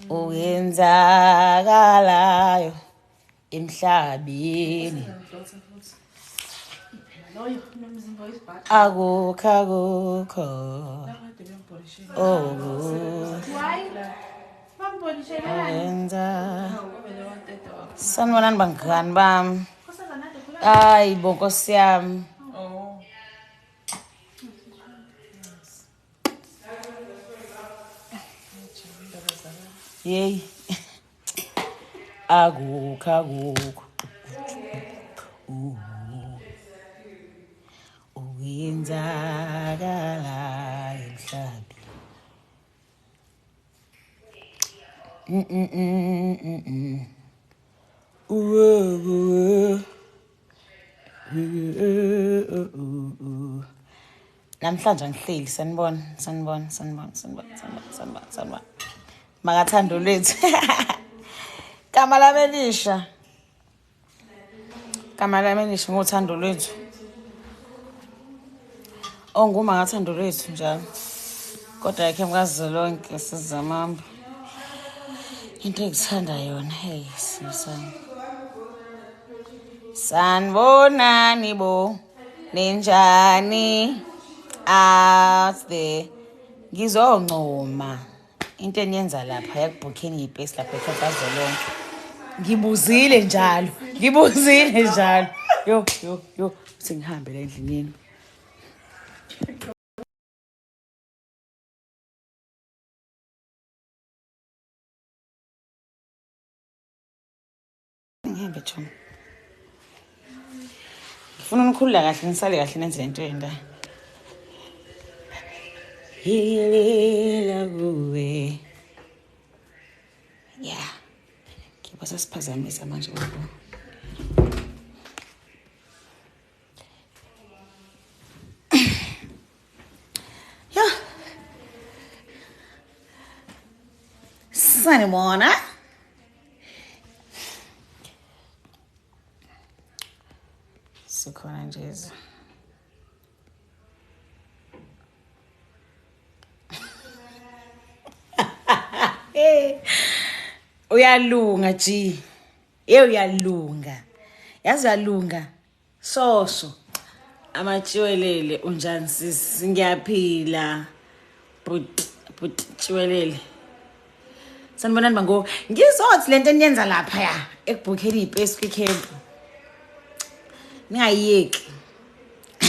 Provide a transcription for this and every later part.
Okwenzakalayo emhlabeni akukho akukho okwenza. Sanibonani bangani bami. Hayi bo nkosi yami. Yeyi. Akukho akukho okwenzakalayo emhlabeni. Namhlanje angihleli, sanibona, sanibona, sanibona, sanibona, sanibona, sanibona, sanibona. Makathando lwethu. Gama lami elisha. Gama lami elisha ngothando lwethu. Onguma ngathando lwethu njalo. Kodwa yakhe mkazi lonke sizamamba. Into engithanda yona, hey, sisana. Sanibonani bo. Ninjani? Out there. Ngizoncoma. Into eniyenza lapha yakubhukheni ibhesi lapha ekhaya lonke. Ngibuzile njalo. Ngibuzile njalo. Yo yo yo, sengihambe la endlini yenu. Ngihambe chomi. Ngifuna unikhulula kahle nisale kahle nenze lento yenda. Hilela kuwe. Yeah. Ngiba sasiphazamisa manje kodwa. Yeah. Sanibona. Sikhona nje. Hey. Uyalunga G. Hey uyalunga. Yazi uyalunga. Soso. Amatshiwelele unjani sisi? Ngiyaphila. But but tshiwelele. Sanibonani bango. Ngizothi lento eniyenza lapha ya ekubhukheni ipesi kwicamp. Ningayiyeki.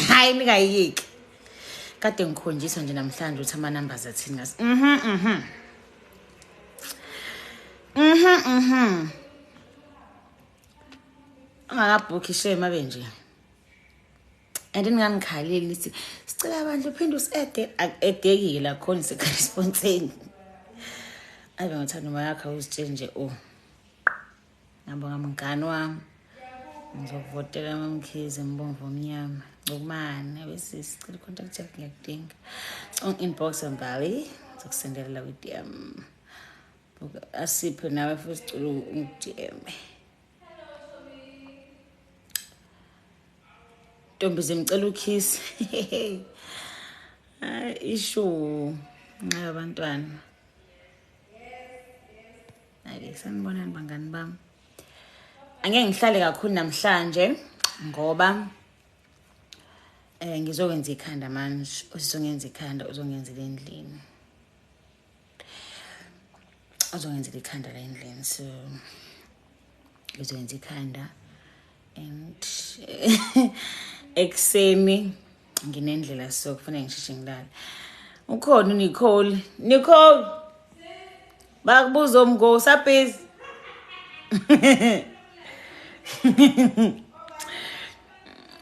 Hayi ningayiyeki. Kade ngikhonjiswa nje namhlanje ukuthi ama numbers athini ngasi. Mhm mhm. Mhm mhm. Angakabhukhi shame abe nje. And ningangikhaleli nithi sicela abantu uphinde usi-ede akuedekile la khona iseresponse. Ave ngothanda uma yakho awuzitsheli nje oh. Ngabonga mngani wami. Ngizokuvotela mamkhize mbomvu omnyama. Ngokumane bese sicela i-contact yakho ngiyakudinga. Ung-inbox mbali ngizokusendela kwi-DM. Asiphe nawe futhi sicela ungi-DM. Ntombi zimcela ukhisi. Hayi ishu nxa abantwana. Hayi sanibonani bangani bami. Angeke ngihlale kakhulu namhlanje ngoba ngizokwenza ikhanda manje, usizongenza ikhanda uzongenzela endlini. Uzongenzela ikhanda la endlini so ngizokwenza ikhanda and ekuseni nginendlela so kufanele ngisheshe ngilale. Ukhona uNicole. Nicole. Bakubuza omgo usabhizi.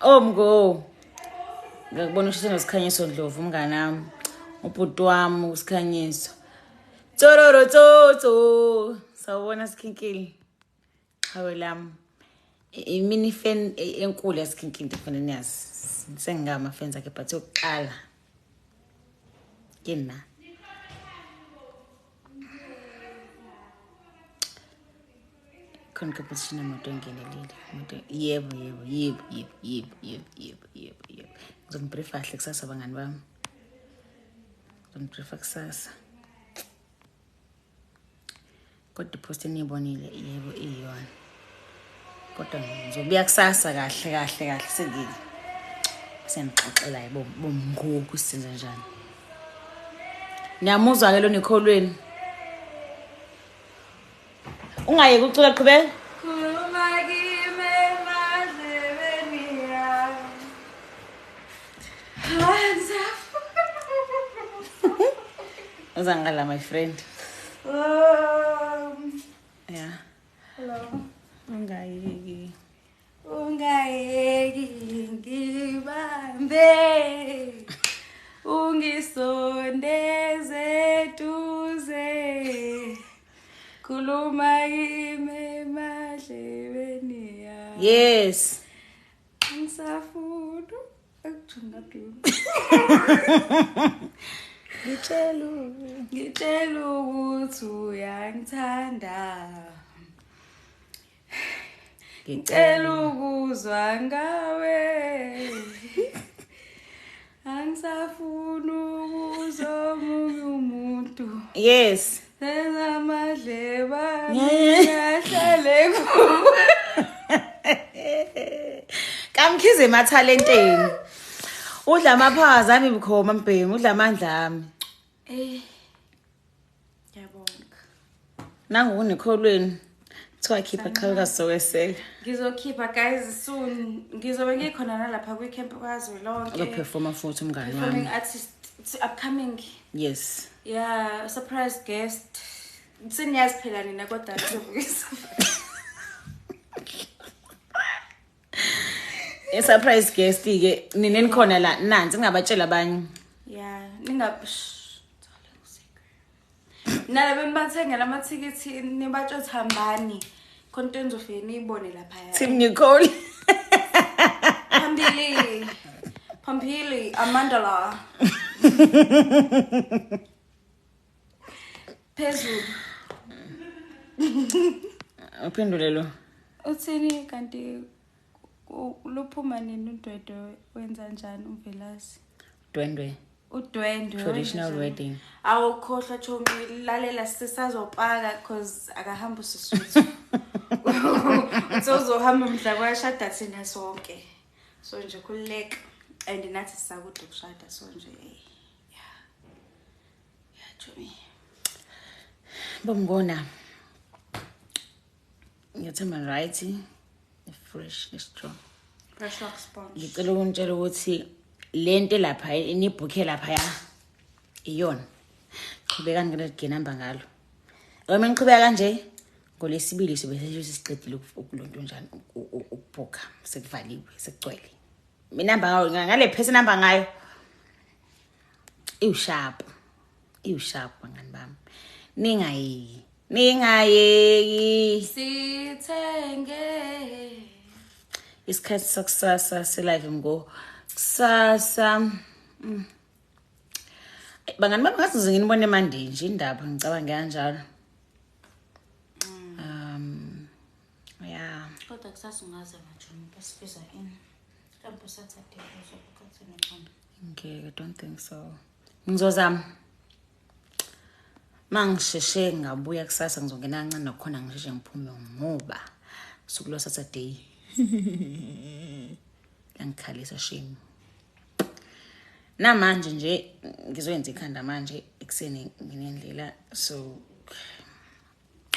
Omgo. Ngakubona ushise noSikhanyiso Ndlovu umngane wami. Ubhuti wami uSikhanyiso. Tsororo tsotso. Sawubona Sikhinkili. Qhawe lami. Imini fan enkulu yaSikhinkili kufanele niyazi. Sengingama fans akhe but yokuqala. Kina. Khona competition yemoto engenelile. Imoto yebo yebo yebo yebo yebo yebo yebo yebo yebo. Ngizonibriefa kahle kusasa bangani bami. Ngizonibriefa kusasa. Kodwa ipost eniyibonile yebo iyona. Kodwa ngizobuya kusasa kahle kahle kahle sengile. Senixoxela yebo bomngoku senza njani. Niyamuzwa ke lo Nicole. Ungayeki ucula qhubeka. Khuluma kimi emadlebeni yami. Uzangala my friend. Yeah. Hello. Ungayeki. Ungayeki ngibambe. Ungisondeze eduze. Khuluma kimi emadlebeni yami. Yes. Angisafuni ukuthunga duma. Ngitshela Ngitshela ukuthi uyangithanda. Ngicela ukuzwa ngawe. Angisafuni ukuzwa omunye umuntu. Yes. Senza amadleba ahlale kuwe. Kamkhize emathalenteni. Udla amaphaza ami bukhoma mbhemu, udla amandla ami. Eh. Ngiyabonga. Nangu uNicolweni. Kuthiwa khipha qhawuka sokweseka. Ngizokhipha guys soon. Ngizobe ngikhona nalapha kwi-camp kazwelonke. Uzoperforma futhi umngani Performing wami. artist upcoming. Yes. Yeah, surprise guest. Seniyazi phela nina kodwa ngizobukisa. I surprise guest ke nina nikhona la nansi ngingabatshela abanye. Yeah, ninga shh, it's all a little secret. Nalabo nibathengela amathikithi nibatsho hambani. Khona into enizofike niyibone lapha. Team Nicole. Phambili. Phambili Amandala. Phezulu. Uphendule lo. Uthini kanti luphuma nini udwedwe wenza njani uMvelase? Dwendwe. Udwendwe. Traditional wenza njani? wedding. Awukhohlwa Chomi, lalela sisazopaka because akahamba usisuthu. Uthi uzohamba mhla kwashada thina sonke. So nje khululeka and nathi sisakude ukushada so nje yeah. Yeah Chomi. Bomngona. Ngiyathemba right. Fresh strong. Fresh rock sponge. Ngicela ukunitshela ukuthi lento lapha inibhukhe lapha ya iyona. Qhubekani ngale number ngalo. Uma niqhubeka kanje ngolesibili sobe sesiqedile ukulonto njani ukubhukha sekuvaliwe sekugcwele. Mina namba ngayo ngale phese namba ngayo. Iwusharp. Iwusharp bangani bami. Ningayeki. Ningayeki. Sithenge. Isikhathi sakusasa se-live ngo kusasa. Bangani bami ngathi ngize nginibone manje nje indaba ngicabanga kanjalo. Yeah. Kodwa kusasa ungaze manje basibiza in. Mhlawumbe Saturday uzokukhathini khona. Ngeke, I don't think so. Ngizozama. Mangisheshe ngabuya kusasa ngizongena kancane nakhona ngisheshe ngiphume ngoba usuku lo Saturday. Langikhalisa shame. Namanje nje ngizoyenza ikhanda manje ekseni nginendlela so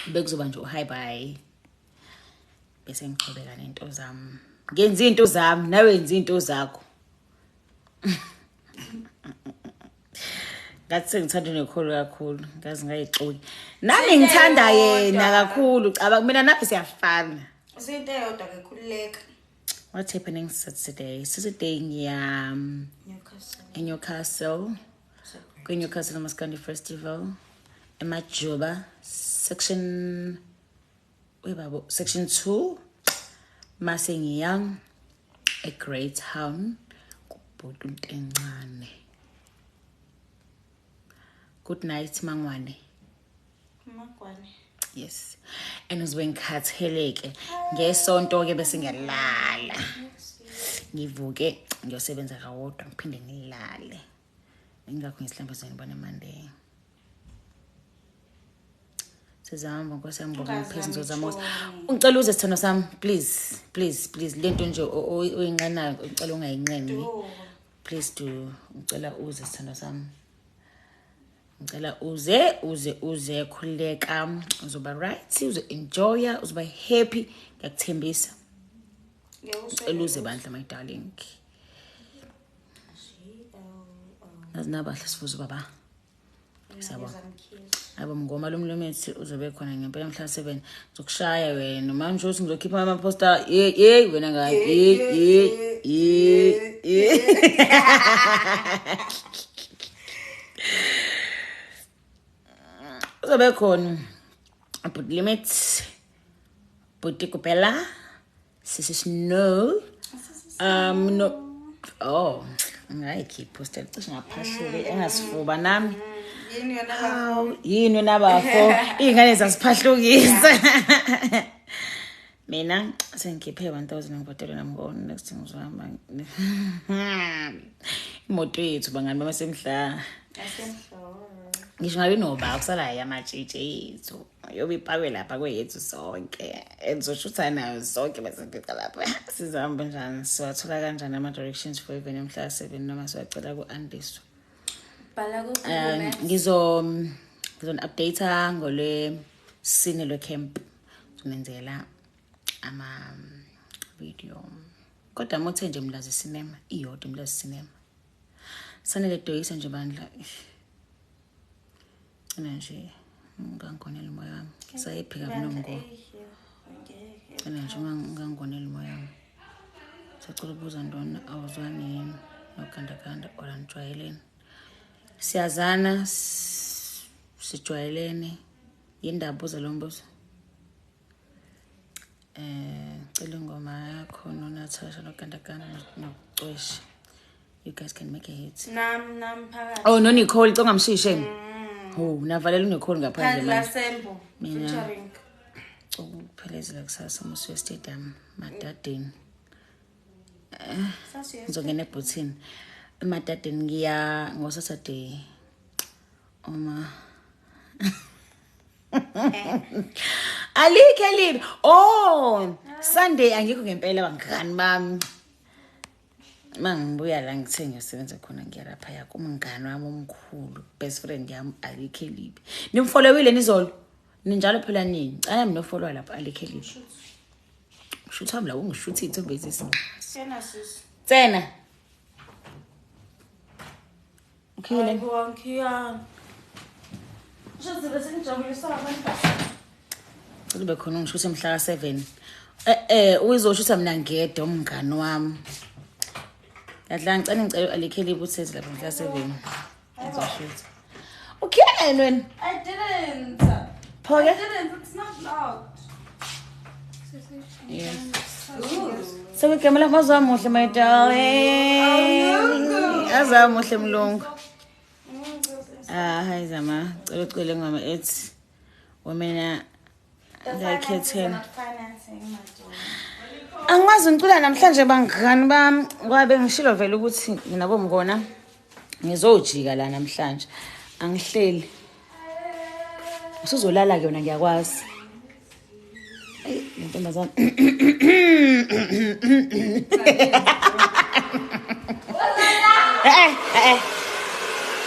bekuzoba nje hi bye. Bese ngiqhubeka nento zami. Ngenza into zami nawe yenza into zakho. Ngathi sengithanda uNicole kakhulu, ngazi ngayixoki. Nami ngithanda yena kakhulu, cabanga mina nawe siyafana. Izinto eyodwa ke khululeka. What's happening Saturday? Saturday ngiya Newcastle. eNewcastle. KwiNewcastle Maskandi Festival. Emajuba section webabo section 2. Mase ngiya eGreytown kubhuti encane. Good night Mangwane. Mangwane. Yes. And uzobe ngikhatheleke ngesonto ke bese ngiyalala. Ngivuke ngiyosebenza kawodwa ngiphinde ngilale. Ingakho ngisihlambazeni bona Monday. Sizahamba Nkosi yami ngoba ngiphezulu ngizozama ukuthi ungicela uze sithando sami, please, please, please, lento nje oyinqenayo ngicela ungayinqeni. Please do, ngicela uze sithando sami. Ngicela uze uze uze, khululeka, uzoba right, uzo enjoy, uzoba happy, ngiyakuthembisa. Ngicela uze bandla, my darling. Nazi nabahle sifuze baba. Siyabonga. Abo mngoma lomlomethi uzobe khona ngempela mhla 7 ngizokushaya wena manje uthi ngizokhipha ama poster hey hey wena ngayi hey hey hey. Uzobe khona but limits Buti Kupela Sisi Snow no oh ngayikhipha poster cishe ngaphahlule engasifuba nami. Yini wena bafo iy'ngane zasiphahlukisa. Mina sengikhiphe 1000 ngibhadele nami next ngizohamba imoto yethu bangani bamasemhla. Ngisho ngabe noba kusala yamatshitshi yethu yobe ipakwe lapha kweyethu sonke engizoshutha nayo sonke bese ngifika lapha. Sizahamba njani, siwathola kanjani ama-directions for even mhla 7 noma siwacela ku-Andiswa? Ngizoni-update-a ngolwesine lwe-camp, ngizonenzela ama-video. Kodwa uma uthe nje Mlazi Cinema, iyodwa Mlazi Cinema. Sanele doyisa nje bandla. Gcina nje ngangonela umoya wami. Sayiphika kunomngo. Gcina nje ngangonela umoya wami. Sacela ukubuza ntoni, awuzwani yini nogandaganda or anijwayelene? Siyazana, sijwayelene. Yindaba ubuza lo mbuzo? Cela ingoma yakho noNatasha nogandaganda noCweshe. You guys can make a hit. Nam phakathi. Oh no Nicole, cela ungamshishi. Oh, navalela uNicole ngaphandle manje. Mina ukuphelezela kusasa umusiwe stadium Madadeni. Ngizongena ebhuthini. Emadadeni ngiya ngoSaturday. Uma alikho elibi. Oh, Sunday angikho ngempela bangani bami. Mangibuya la ngithe ngiyosebenza khona ngiya lapha yakho umngani wami omkhulu, best friend yami alikho elibi. Nimfollowile nizolo. Ninjalo phela nini? Cela mina ofollow lapha alikho elibi. Shutha wami la ungishutha iy'thombe ezisinqasi. Tsena sisi. Tsena. Ukhile. Hayibo ngiya. Shuthi bese ngijabulisa abantu. Cela ube khona ungishuthe mhla ka-7. Uzoshutha mina ngedwa umngani wami. Yadla ngicela ngicela alikho elibi uthezi lapha mhla 7. Ngizoshutha. Ukhile wena? I didn't. Phoke? I didn't. It's not locked. Yes. So igama lakho azamuhle my darling. Azamuhle mlungu. Ah hayi zama, cela ucele ngoma ethi wena ngayikhethela. Angikwazi ngicula namhlanje bangani bami ngoba bengishilo vele ukuthi nginabo mngona ngizojika la namhlanje. Angihleli. Usuzolala ke wena ngiyakwazi. Ay, lentombazana.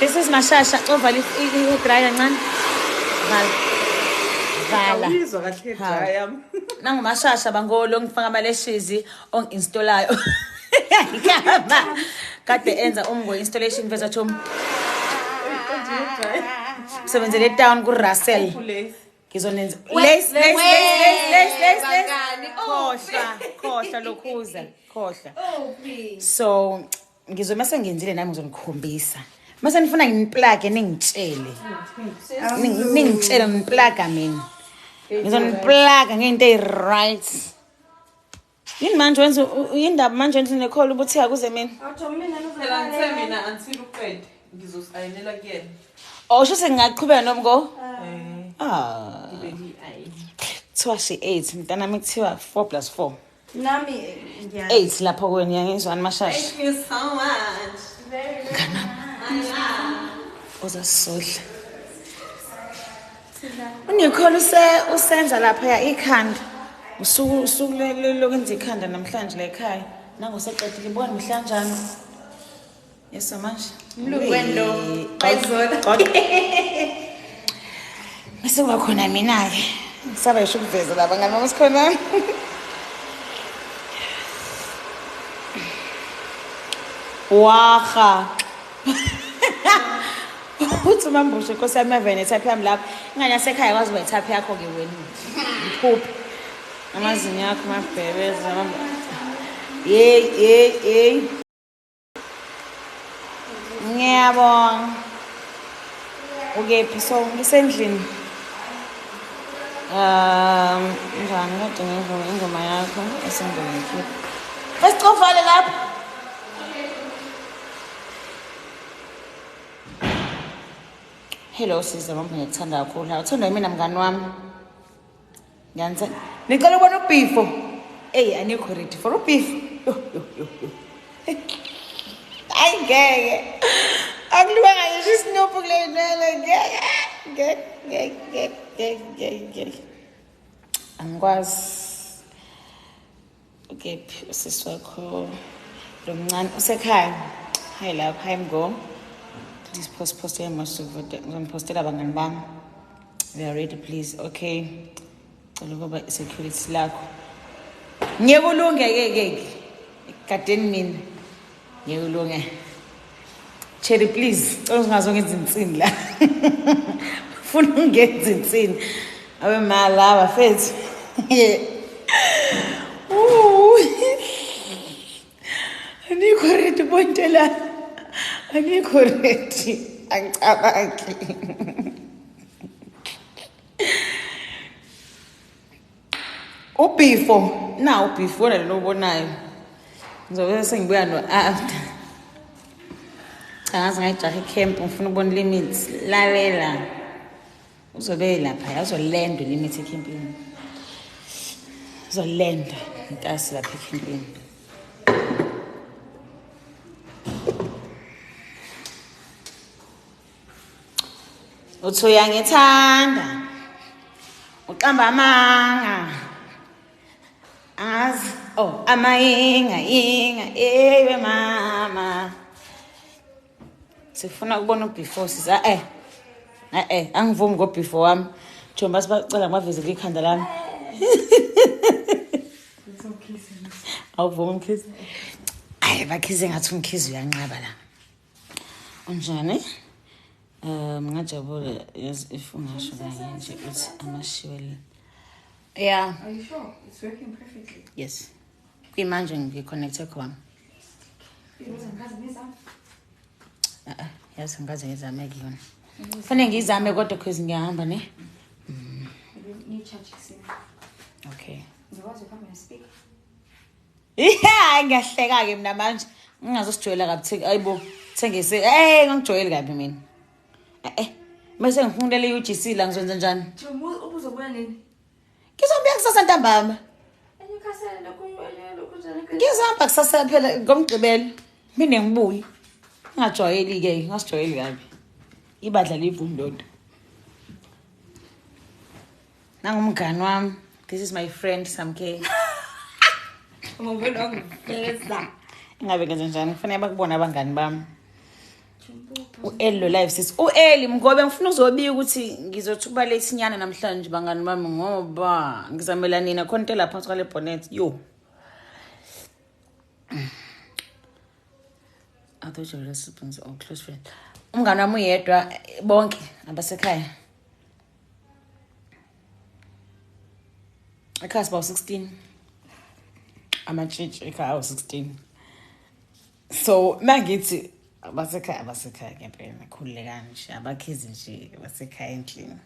This is Mashasha. Ovala i-dryer kancane. Vala. Vala. Awuyizwa kahle i-dryer yami. Nangumashasha bangolo ngifaka ama-lashes ongi-installayo. Kade enza umngo installation veza chom. Usebenzele town ku Russell. Ngizonenza lace lace lace lace lace lace. Khohlwa, khohlwa lokhuza, khohlwa. So ngizoma sengenzile nami ngizonikhombisa. Mase nifuna nginiplug ningitshele. Ningitshele ngiplug mina. Ngizoniplug ngento eyi-right. Yini manje wenza indaba manje wenza necall ubuthi akuze mina. Phela ngithe mina until uqede ngizosayinela kuyena. Oh, sho sengingaqhubeka nomgo? Ah. Kuthiwa she 8 mntanami kuthiwa 4 + 4. Nami ngiya 8 lapho kweni ngiyangizwani Mashasha. Thank you so much. Mnganami. Ozasodla. UNicole usenza lapha ikhanda. Usuku lokwenza ikhanda namhlanje la ekhaya. Nangu seqedile ibona mhlanjani. Yeso manje. Umlungu wendo. Ayizona. Bese kuba khona mina-ke. Ngisaba ngisho ukuveza la bangani bami sikhona. Waha. Uthi uMambushe Nkosi yami ave nethaphi yami lapho. Ingane yasekhaya kwazi uba ithaphi yakho-ke wena. Mphuphi. Amazinyo akho mabhebeza. Yeyi yeyi yeyi. Ngiyabonga. Ukephi? So ngisendlini. Njani kade ngivuma ingoma yakho esengiyikhipha. Esicofale lapho. Hello sister, mama ngiyakuthanda kakhulu. Awuthandwa yimina mngani wami. Ngiyanisa. Nicela ukubona ubhifo. Ey, anikho ready for ubhifo. Yo yo yo yo. Hayi ngeke. Akuliwanga ngisho isinophu kule nwele ngeke. Ngeke ngeke ngeke ngeke ngeke. Angikwazi. Ukephi usisi wakho lo mncane usekhaya. Hi love, hi Mgo. Please post ngizonipostela abangani bami. We are ready please. Okay. Cela ukuba security lakho. Ngeke ulunge ke ke. Gadeni mina. Ngeke ulunge. Cherry please, cela ungazongenza insini la. Ufuna ungenza insini. Abe mala bafethu. Anikho ready bontela. Anikho ready. Angicabangi. Ubhifo, na ubhifo wona lo obonayo. Ngizobe sengibuya no after. Cha ngaze ngayijaha icamp ngifuna ukubona limits. Lalela. Uzobe lapha, uzolenda limits ecampini. Uzolenda intasi lapha ecampini. Uthi uyangithanda. Uqamba amanga. Angazi. Oh, amayinga inga ewe mama. Sifuna ukubona ubefore sisa angivumi ngo before wami. Njengoba sibacela ngibavezele ikhanda lami. Awuvumi umkhize. Ayi bakhize ngathi umkhize uyanqaba la. Unjani? Ngajabula yes if ungasho kanye nje uthi amashiwele. Yeah. Are you sure? It's working perfectly. Yes. Kuyimanje ngiconnecte khona. Yazi ngikaze ngizame kuyona. Kufanele ngizame kodwa because ngiyahamba ne. Okay. Ngizokwazi ukuhamba nespeaker. Yeah, ngiyahleka ke mina manje. Ngingazosijwayela kabi ayibo thengise. Ngangijwayeli kabi mina. Mase ngifundele i-UGC la ngizwenza njani? Ubuzobuya nini? Ngizobuya kusasa ntambama. Ngizohamba kusasa phela ngomgqibelo. Mina ngibuye. Ngingajwayeli ke, ngasijwayeli kabi. Ibadla livumi lonto. Nangumngani wami. This is my friend Samke. Ungibona ngiveza. Ingabe ngenze njani? Kufanele bakubone abangani bami. U-Eli lo live sis. U-Eli ngoba ngifuna uzobika ukuthi ngizothuba lesinyana namhlanje bangani bami ngoba ngizamela nina khona into lapha phansi kwale bonnet. Yo. Other siblings or close friends. Umngani wami uyedwa bonke abasekhaya. Ekhaya siba 16. Amatshitshi ekhaya awu 16. So mangithi abasekhaya ngempela khululekani nje abakhizi nje abasekhaya endlini.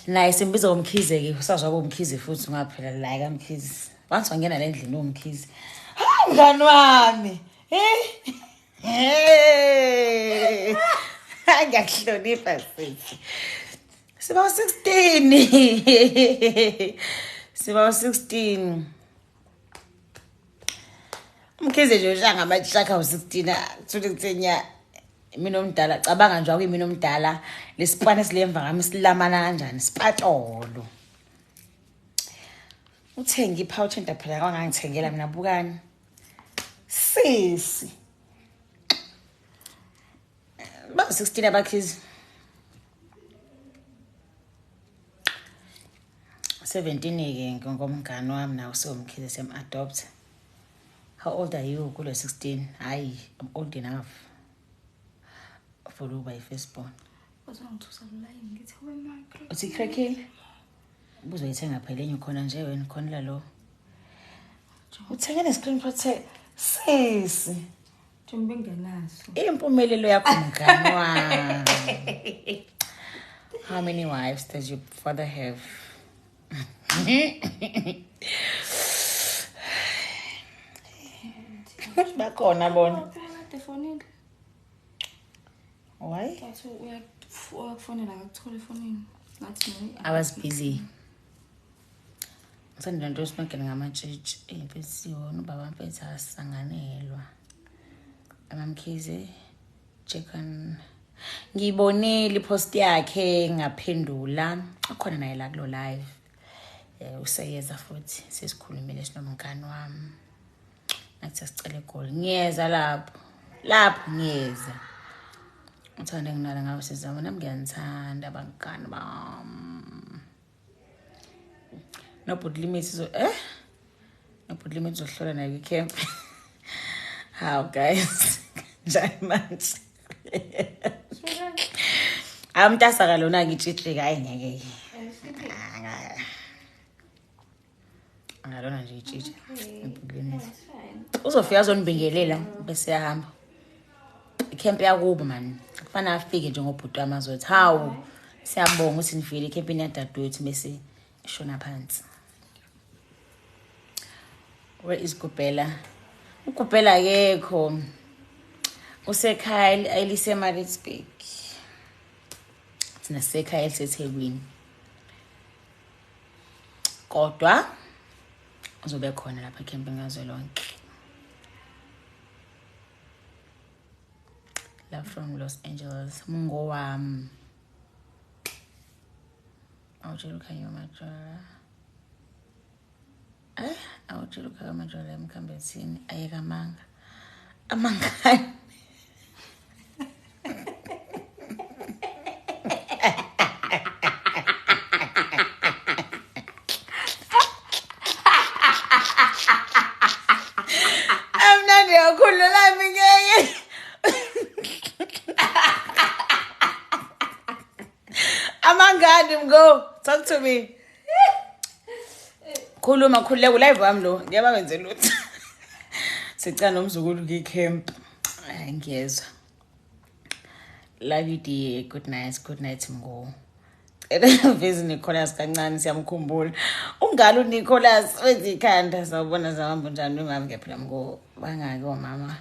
Naye simbiza ngomkhize ke usazwa bomkhize futhi ungaphela la kamkhize. Once wangena la endlini umkhize. Hayi mngani wami. Hey. Ngiyakuhlonipha sisi. Siba 16. Siba 16. Umkhize nje ushaya ngamatshaka u16 thule kuthenya. Mina omdala, cabanga nje akuyimina omdala, lesipane esilemva ngami silamana kanjani, sipatolo. Uthenge i-pouch enda phela kwangangithengela mina, bukani. Sisi. Ba 16 abakhizi. 17 ke ngomngani wami nawo sewumkhize siyam-adopt. How old are you kulo 16? Hayi, I'm old enough for ukuba yi-firstborn. Uzongithusa lo layini ngithi we Uthi crackile? Ubuzoyithenga phela enye khona nje wena khona la lo. Uthenge ne-screen protector. Sisi. Njengoba engenaso. Impumelelo yakho mngani wami. How many wives does your father have? Bakhona bona. Kade fonile. Why? Wathi uyakufonela akakuthola efonini. Ngathi mina I was busy. Ngisanda nto simagele ngamatshitshi. Imfisiwe ubaba mfethu asanganelwa. Amamkhize chicken. Ngibonile ipost yakhe ngaphendula. Ukhona naye la kulo live. Useyeza futhi sesikhulumile sinomngani wami. Ngathi asicele egoli. Ngiyeza lapho. Lapho ngiyeza. Uthanda nginala ngawe sizama nami ngiyanithanda bangani bami. No but limit so No but limit uzohlola naye kwi-camp. How guys? Njani manje? Amntasa kalona ngitshitshi hayi ngeke. Ngalona nje itshitshi. Uzofika azonibingelela bese yahamba. Ikhemp yakubo man. Kufanele afike nje ngobhuti wami azothi hawu siyabonga ukuthi nifike ekhempini yadadewethu bese ishona phansi. Where is Gubhela? uGubhela akekho. Usekhaya eliseMaritzburg. Thina sisekhaya eliseThekwini. Kodwa uzobe khona lapha ekhempini kazwelonke. Love from Los Angeles. Mungo wami. Awutshela uKhanyo Majola. Awutshela uKhanyo Majola emkhambethini ayeka amanga. Amangani. Amnandi kakhulu lami ngeke. Amangani mgo, talk to me. Khuluma khululeka live wami lo, ngiyaba wenze lutho. Sicela nomzukulu kwi-camp. Hayi ngiyezwa. Love you dear. Good night. Good night mgo. Vezi Nicholas kancane siyamkhumbula. Ungalo uNicholas wenza ikhanda sawubona zamambo njani umama ngiyaphila mgo. Bangaki omama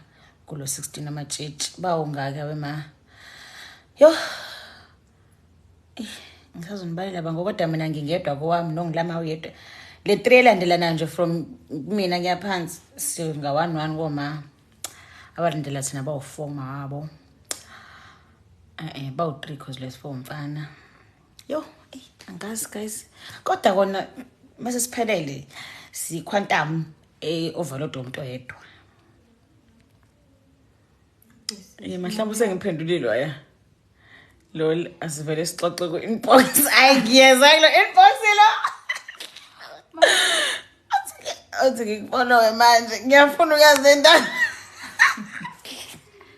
kulo 16 amatshitshi. Bawungaki wema. Yo. Ngisazonibalela bango kodwa mina ngingedwa kowami nongilama uyedwa. Le 3 elandelana nje from mina ngiyaphansi singa 1 1 koma. Abalandela thina bawu 4 mabo. Bawu 3 cause less 4 mfana. Yo, angazi guys. Kodwa kona mase siphelele si quantum overload umuntu oyedwa. Mhlawumbe sengiphendulile waya. Lol, asivele sixoxe ku inbox. Ayi ngiyeza kulo inbox lo. Uthi ngikufollowe manje, ngiyafuna uyazi indaba.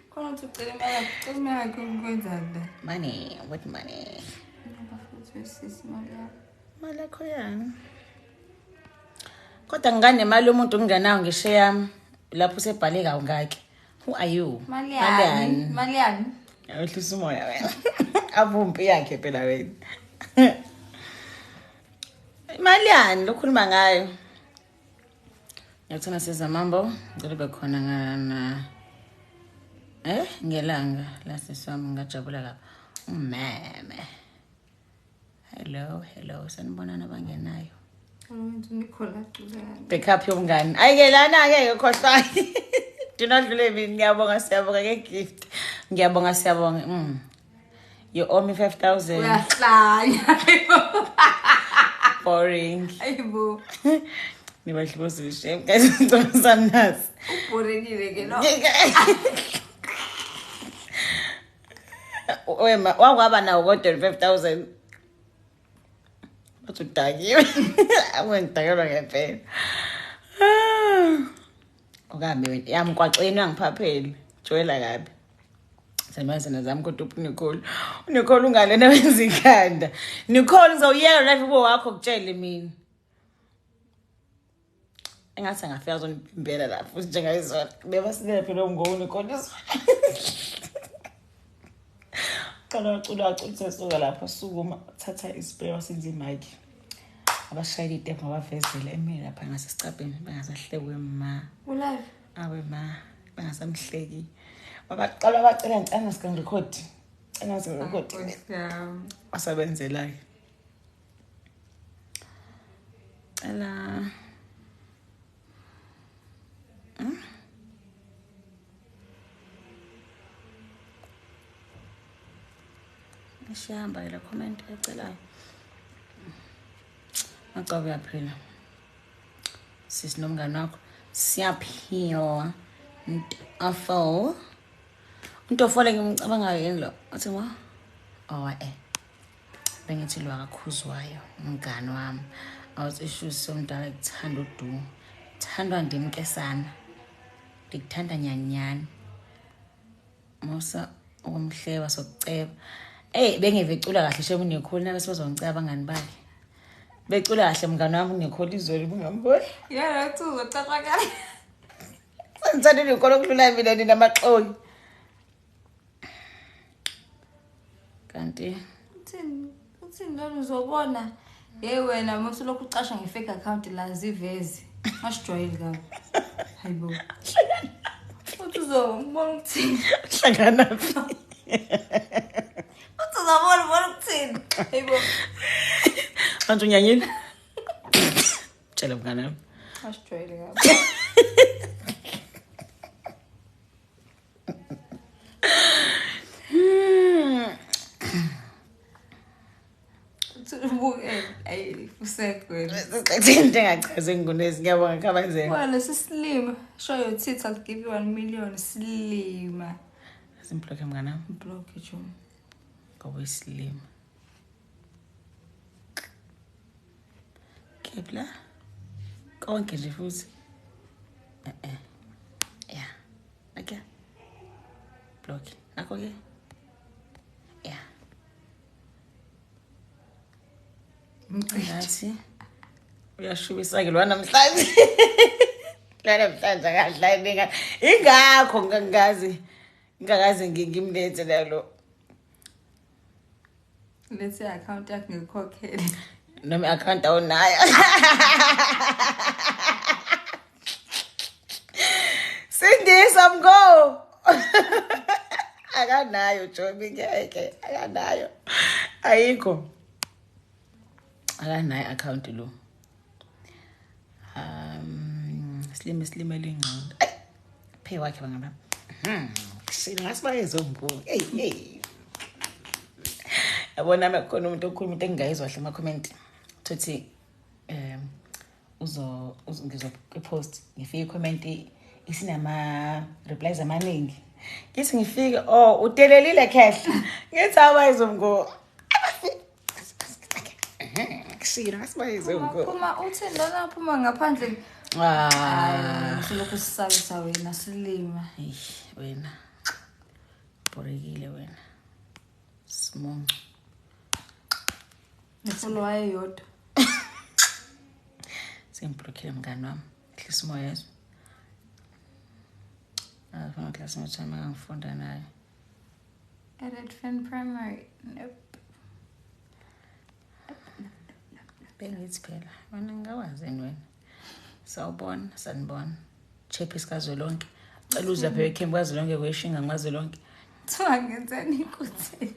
Khona uthi ucela imali, ucela imali yakho ukwenzani la? Money, what money? Futhi wesisi imali yakho. Imali yakho yani? Kodwa nginganemali yomuntu ngingenayo ngisho yami. Lapho usebhale kawungaki. Who are you? Mali yani? Mali yani? Awehlisa umoya wena. Avumpi yakhe phela wena. Imali yani lokhuluma ngayo? Ngiyakuthanda sizamambo, ngicela ube khona ngana ngelanga la sisi wami ngajabula lapha. Umeme. Hello, hello, sanibonana abangenayo. Backup yomngani. Ayike lana ke ukhohlwa. Do not leave me. Ngiyabonga, siyabonga ngegift. Ngiyabonga, siyabonga. You owe me 5000. Uyahlanya. Boring. Ayibo. Nibahlubozile shame guys, ngicela samnazi. Ubhorekile ke lo. Wema wakwaba nawo kodwa 5000. Bathi udakiwe. Akungidakelwa ngempela. Okabi wena yamgwaqeni angiphapheli. Joyela kabi. Semazana zami kodwa uNicole. uNicole ungalena wenza ikhanda. Nicole ngizawuyeka life kubo wakho kutshele mina. Engathi angafika azonivimbela la futhi njengayizona. Bebasilela phela ngoNicole izona. Qala wacula wacula sesuka lapho sukuma thatha ispray wasenza imic. Abashayela itepu ngabavezela emile lapha ngasesicabheni bangasahlekwe ma. Ulive. Awe ma bangasamhleki. Babaqala bacela ngicela sika record. Cela sika record. Wasebenzela ke. Cela Ishamba le comment ecelayo. Macaba uyaphila. Sisi nomngane wakho siyaphila. Ntofo. Ntofo le ngimcabangayo yini lo? Uthi wa? Oh eh. Bengithi lo akakhuzwayo umngane wami. Awuthi issues somdala kuthanda udu. Thandwa ndimkesana. Ndikuthanda nyanyana. Musa ukumhleba sokuceba. Ey bengeve ecula kahle shame uNicole nabe sebazongiceba abangani bakhe. Becula kahle mngani wami uNicole izolo ubungamboni. Yeah, uthi uzocacakala. Sengithanda uNicole okudlula mina nina amaxoki. Kanti Uthini? Uthini lona uzobona? Hey wena musulokhu ucasha nge-fake account la ziveze. Asijwayeli kabi. Hayibo. Uthi uzobona ukuthini? hlangana phi? Uthi uzobona ubona ukuthini? Hayibo. Manje unyanyile? Tshela mngani wami. Asijwayeli kabi. Uthi ubukele. Ayi usekwena. Into engachazi ngunezi ngiyabonga khabazela. Wena lesi silima. Show your tits, I'll give you 1 million. Silima. Simblock mngani wami Block it, Jom. ngoba uyisilima. Kephi la? Konke nje futhi. Eh. Yeah. Okay. Block. Nakho ke. Yeah. Ngathi uyashubisa ke lwana namhlanje. Lwana namhlanje akadlali ingane. Ingakho ngingazi ngingakaze ngimlethe lalo. Lethe i-account yakhe ngikhokhele. Noma i-account awunayo. Sindisa mgo. Akanayo Jomi ngeke akanayo. Ayikho. Akanayo account lo. Silime silime lengqondo. Ay. Phe wakhe bangaba. Shini ngasibayezwe mgo. Hey hey. Yabona makukhona umuntu okhuluma into engingayizwa kahle ama-comment. Thothi uzo ngizo post ngifike i-comment isinama replies amaningi. Ngithi ngifike oh udelelile khehla. Ngithi abayizwe mgo. Shini ngasibayezwe mgo. Phuma uthini lona phuma ngaphandle. Ah. Hayi, usulokhu usisabisa wena silima. Eish wena. Borekile wena. Simuncu. Ngifollow ayeyodwa. Sengiblockile mngani wami. Hlisa umoya yezwa. Afana classmate wami engangifunda naye. At Fen Primary. Nope. Bengithi phela wena ngingawazini wena. Sawubona, sanibona. Chephisi kazwelonke. Cela uze lapha ekhempu kazwelonke kweshinga ngazwelonke. Kuthiwa ngenzeni kutheni?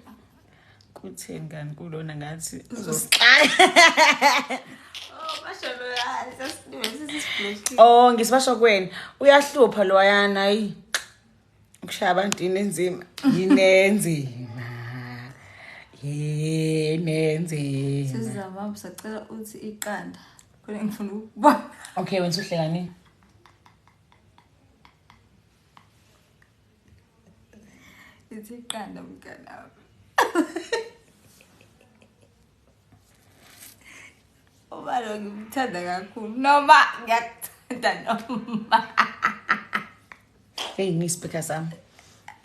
Kutheni kani kulona ngathi Oh, basho lo hayi sasidume sisiblockile. Oh, ngisibasho kweni. Uyahlupha lo wayana ayi. Ukushaya abantu yini enzima? Yini enzima? Yini enzima? Sizama usacela uthi iqanda. Khona ngifuna ukubona. Okay, wena usuhlekani? Ithi iqanda mngani wami. Ubalo ngimthanda kakhulu. Noma ngiyakuthanda noma. Hey, ngispeaker sami.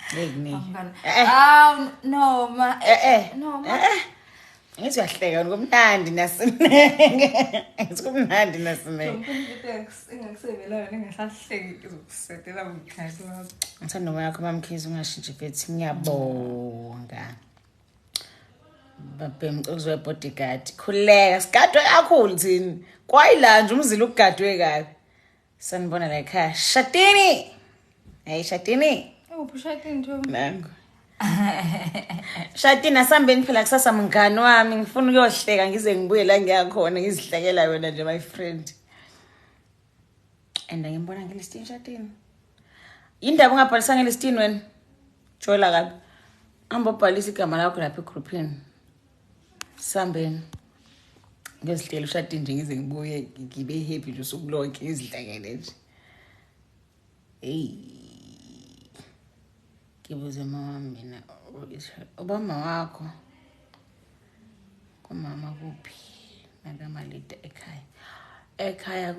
Hey, ni. Mngani. Eh, eh. Aw noma. Eh eh. Noma. Eh eh. Ngithi uyahleka kumnandi nasinenge. Ngithi kumnandi nasinenge. Engakusevela yona engasahleki ngizokusetela mngani wami. Ngithanda umoya wakho mamkhize ungashintshi mfethu ngiyabonga. Babhem uzwe bodyguard. Khuleka sigadwe kakhulu thina. Kwayila nje umzila ugadwe kabi. Sanibona la ekhaya. Shatini. Hey Shatini. Uphi ushadini nje? Nangu. Shatini asambeni phela kusasa mngani wami ngifuna ukuyohleka ngize ngibuye la ngiyakhona ngizihlekela wena nje my friend. And ngimbona ngelistini Shatini. Indaba ungabhalisanga ngelistini wena? Jola kabi. Hamba ubhalisa igama lakho lapha egroupini. Sambeni. Ngizihlela uShatini nje ngize ngibuye ngibe happy nje usuku lonke ngizihlekele nje. Hey. Ngibuze mama mina ubama wakho kumama kuphi nakamalida ekhaya. Ekhaya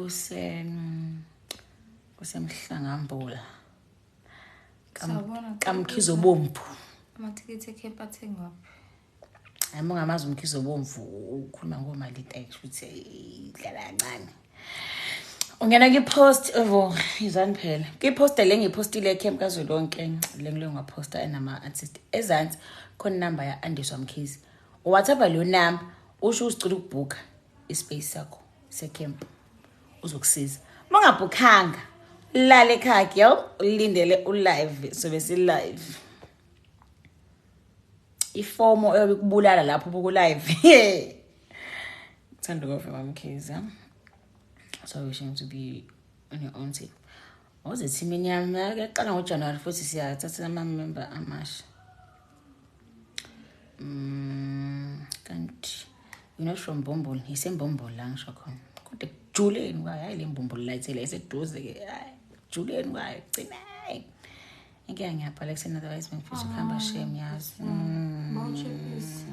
kusemhlangambula. Sawubona. Kamkhizo bomvu. Amathikithi ekhemp athengwaphi? Hayi ungamazi umkhizo bomvu ukhuluma ngomalida ukuthi idlala kancane. Ungena kwi-post evo izani phela. Kwi-post le ngiyipostile eCamp kaZwelonke le ngile ngaposta enama artist ezansi khona number ya Andiswa Mkhize. WhatsApp leyo number usho usicela ukubhuka ispace sakho secamp uzokusiza. Mongabhukhanga lala ekhaya girl ulindele ulive sobe si live. Ifomo eyobe ikubulala lapho buku live. Thanda ukufa Mamkhize. So wishing to be on your own team. Oze teamini yami yaqala ngoJanuary futhi siyathatha ama member amasha. Kanti you're not from Mbombela, iseMbombela la ngisho khona. Kodwa ekujuleni kwayo hayi le Mbombela layithela iseduze ke. Hayi kujuleni kwayo gcina. Inkinga ngiyabhala ekuseni otherwise bengifisa ukuhamba shame yazi. Bawuchephisi.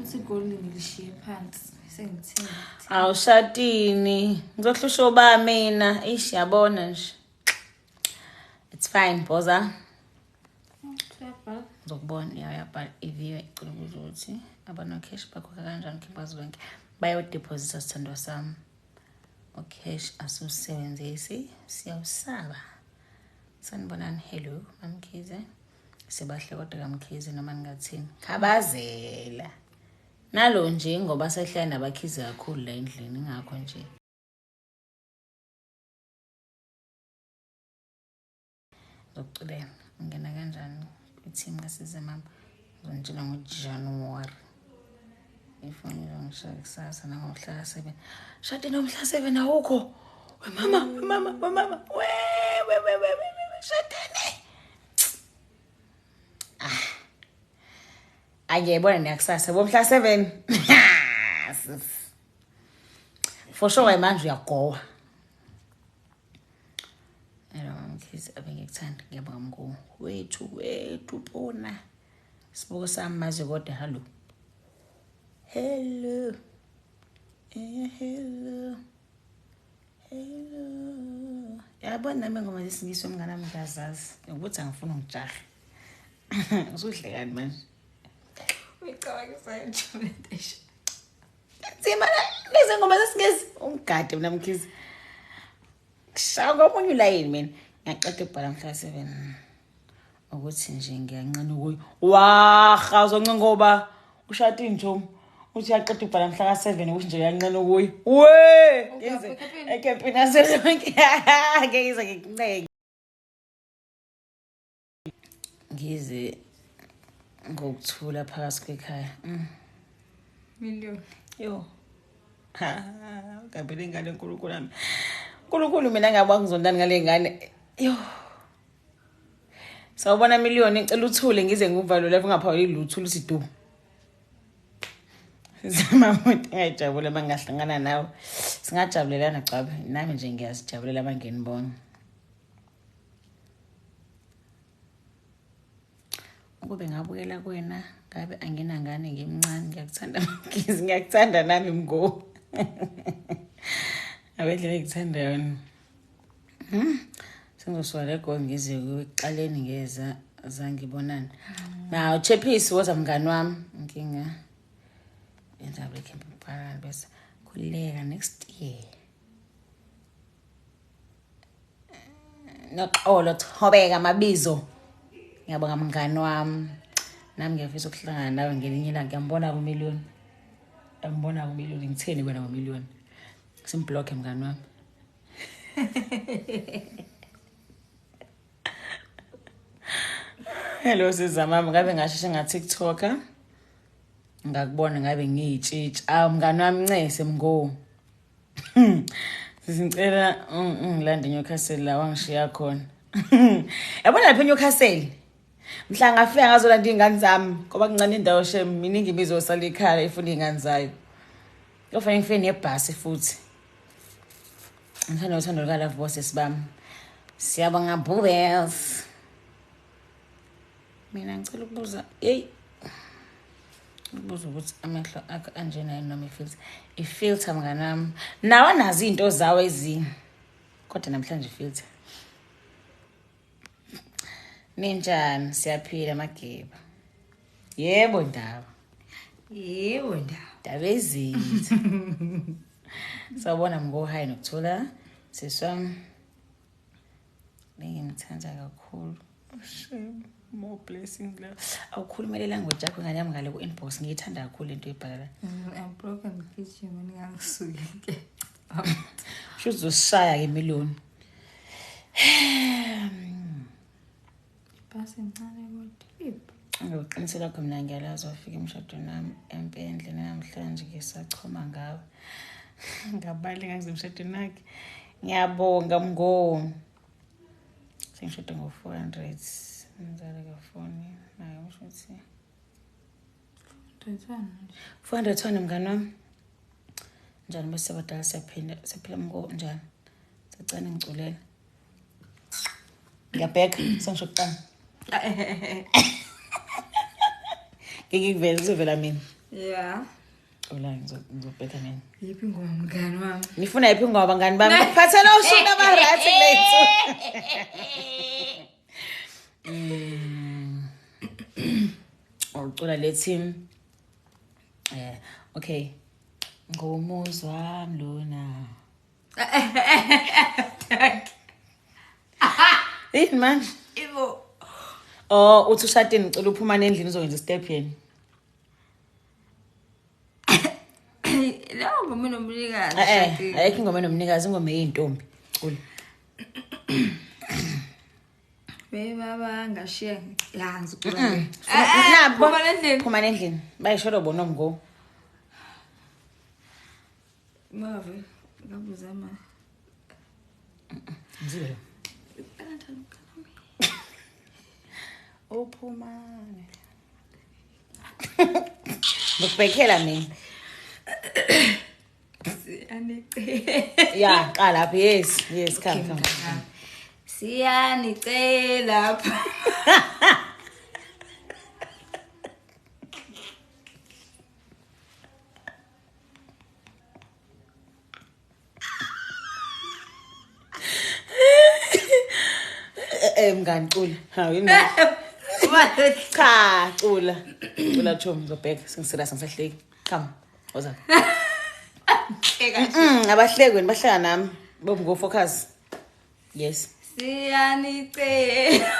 Uthi igoli ngilishiye phansi. Sengithini? Awushatini. Ngizohlusha uba mina. Ish yabona nje. It's fine boza. Uyabhala. Ngizokubona uyabhala iviyo icela ukubuza ukuthi abano cash bakhokha kanjani khipha zonke. Bayodeposita sithandwa sami. Ucash asiwusebenzisi siyawusaba. Sanibonani hello Mamkhize. Sibahle kodwa kaMkhize noma ningathini. Khabazela. Nalo nje ngoba sehlala nabakhize kakhulu la endlini ingakho nje. Ngizokuculela ungena kanjani kwi-team kaSize mama. Ngizonitshela ngoJanuary. Ifoni izongishaya kusasa nangomhla ka-7. Shade nomhla 7 awukho. Wemama, wemama, wemama. We we we we we shadeni. Ah. Angiyibona nekusasa bomhla 7. For sure manje uyagowa. Hello Mamkhize abengikuthanda ngiyabonga mkhulu. Wethu wethu pona. Sibuko sami mazi kodwa hello. Hello. Hello. Hello. Yabona nami ingoma zesingisi umngane wami ngiyazazi ukuthi angifuni ungijahe. Usuhlekani manje? Uyicabangisa nje lento. Nzima lezi ngoma zesingisi ungigade mina Mkhize. Shaka komunye ulayini mina. Ngiyaqeda ukubhala mhla 7. Ukuthi nje ngiyanqena ukuyi. Waha uzoncenga ngoba ushada intombi. Uthi uyaqeda ukubhala mhla ka-7 ukuthi nje uyanqena ukuyi. We! Ngize ekhempini yaselonke. Ngeke ngize ngikuncenge. Ngize ngokuthula phakathi kwekhaya. Million. Yo. Ha, ngabele ingane enkulunkulu wami. Nkulunkulu mina ngiyabona ngizondani ngale ngane. Yo. Sawubona Miliyoni, ngicela uthule ngize ngikuvale lapho ungaphawuli lutho uthi du. Sizama umuntu engajabula uma ngingahlangana nawe. Singajabulelana gcwabe. Nami nje ngiyazijabulela uma nginibona. Ukube ngabukela kuwena ngabe anginangane ngimncane. Ngiyakuthanda Mkhize, ngiyakuthanda nami Mgo. Abendlela engikuthanda yona. Sengizosuka le goli ngize ekuqaleni ngeza zangibonana. Naw Chephisi woza mngani wami. Inkinga yenza le camp phakathi bese khuleka next year. Noxolo Thobeka Mabizo. Ngiyabonga mngani wami. Nami ngiyafisa ukuhlangana nawe ngelinye ilanga. Ngiyambona kuMillion. Ngiyambona kuMillion. Ngitheni kwena ngoMillion? Simblock mngani wami. Hello sizamami, ngabe ngasheshe nga TikToker. Ngakubona ngabe ngiyitshitsha. Awu mngani wami ncese Mgo. Sisicela ungilande eNewcastle la wangishiya khona. Yabona lapha eNewcastle. Mhla ngafika ngazolanda izingane zami ngoba kuncane indawo shem miningi imizosala ikhala ifuna izingane zayo. Kufanele ngifike nebhasi futhi. Ngithanda uthando luka Love Boss sibami. Siyabonga Bubbles. Mina ngicela ukubuza, hey. Ukubuza ukuthi amehlo akho anjena yini noma ifilter. Ifilter mngani wami. Nawe nazi izinto zawo ezinye. Kodwa namhlanje ifilter. Ninjani? Siyaphila Mageba. Yebo ndaba. Yebo ndaba. Ndaba ezitha. Sawubona Mgo, hi Nokuthola. Sisi wami. Ngimthanda kakhulu. Shame. More blessings la. Awukhulumele language yakho ngane yami ngale ku-inbox. Ngiyithanda kakhulu lento oyibhala. I'm broken kitchen ngingasuki ke. Sho uzosishaya ke Miliyoni. Basi incane kodwa. Ngiqinisela lakho mina ngiyalazi wafika emshadweni wami empendle namhlanje ngisachoma ngawe. Ngabali ngasemshadweni wakhe. Ngiyabonga Mgo. Sengishade ngo-400. Ngizale kafoni naye usho ukuthi 400 mngani wami. Njani bese badala siyaphila siyaphila Mgo njani? Sacane ngiculela. Ngiyabheka sengisho kuqala. Ngikuvela kuzovela mina. Yeah. Ola ngizobheka mina. Yiphi ingoma mngani wami? Nifuna yiphi ingoma bangani bami? Phathela ushuna ba right lethu. Ucula le team. Okay. Ngomuzwa wami lona. Yini manje? Ibo. Oh, uthi ushadini ngicela uphuma nendlini uzokwenza step yena. Leyo ngoma enomnikazi. Ayikho ingoma enomnikazi, ingoma eyintombi. Cula. Be baba ngashiya la ngizocula. Nabo Phuma nendlini. Phuma nendlini. Bayisholo bona Mgo. Mave ngabuza ma. Ngizwe. Uphuma. Ngikubhekela mina. Siyanicela. Yeah, qala lapha. Yes, yes, come, come. Siyanicela. Mngani cula. Hawu yini? Cha, cula. Cula chomi ngizobheka sengiserious ngisahleki. Come. Woza. Abahleki wena bahleka nami. Bob go focus. Yes. Siyanicela.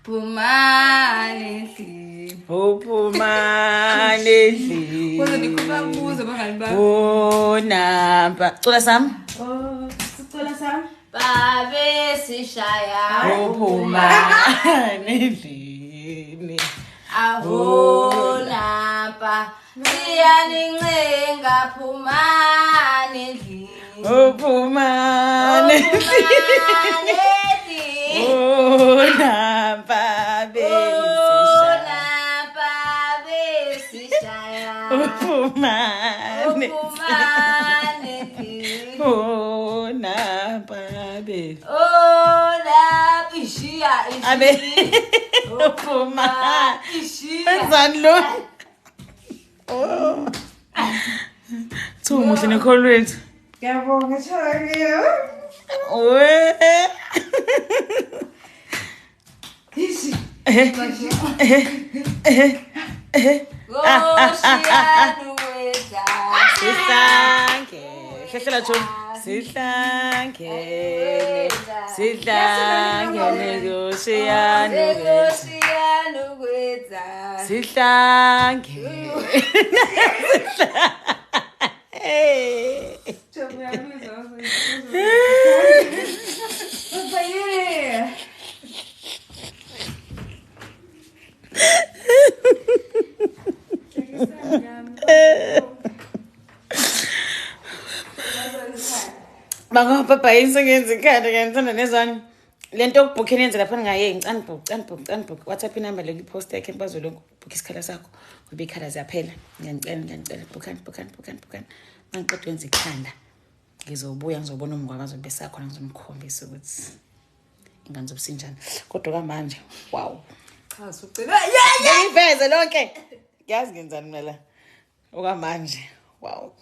Phumani endlini. Uphumani endlini. Kodwa nikhuluma kuzo bangani bami. Unamba. Cula sami. Oh, sicela sami. Babe sishaya. Uphumani endlini. Awunampa. Siyanincenga phumani endlini. Uphumani endlini. Oh, nampa besishaya. Nampa besishaya. Uphumane. Uphumane. Oh, nampa be. Oh, nampa ishiya ishiya. Abe. Uphuma. Ishiya. Wenzani lo? Oh. Thu muhle nekholo wethu. Ngiyabonga Chomi. We. Sihlange. Hlehlela Chomi. Sihlangene. Sihlangene kushiyana kwethu. Sihlangene. Hey. Bangopapa yini sengenza ikhanda ngiyangithanda nezwani. Lento yokubhukha enenze lapha ningayeyi ngicani book, cani book, cani book. WhatsApp inamba le kwi-post yakhe nikwazi lokhu bhukha isikhala sakho ngoba iy'khala ziyaphela. Ngiyanicela, ngiyanicela bhukhani, bhukhani, bhukhani, bhukhani. Mangiqeda ukwenza ikhanda ngizobuya ngizobona umngwabo azobe besakhona ngizomkhombisa ukuthi ingane zobe sinjani. Kodwa kwamanje wow. Cha sucela. Ngiyiveze lonke. Ngiyazi ngenzani mina la. Okwamanje wow.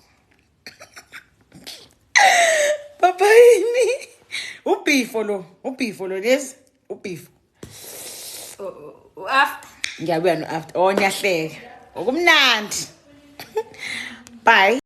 Papa yini? Ubhifo lo, ubhifo lo lezi, ubhifo. After. Ngiyabuya no after. Oh niyahleka. Okumnandi. Bye.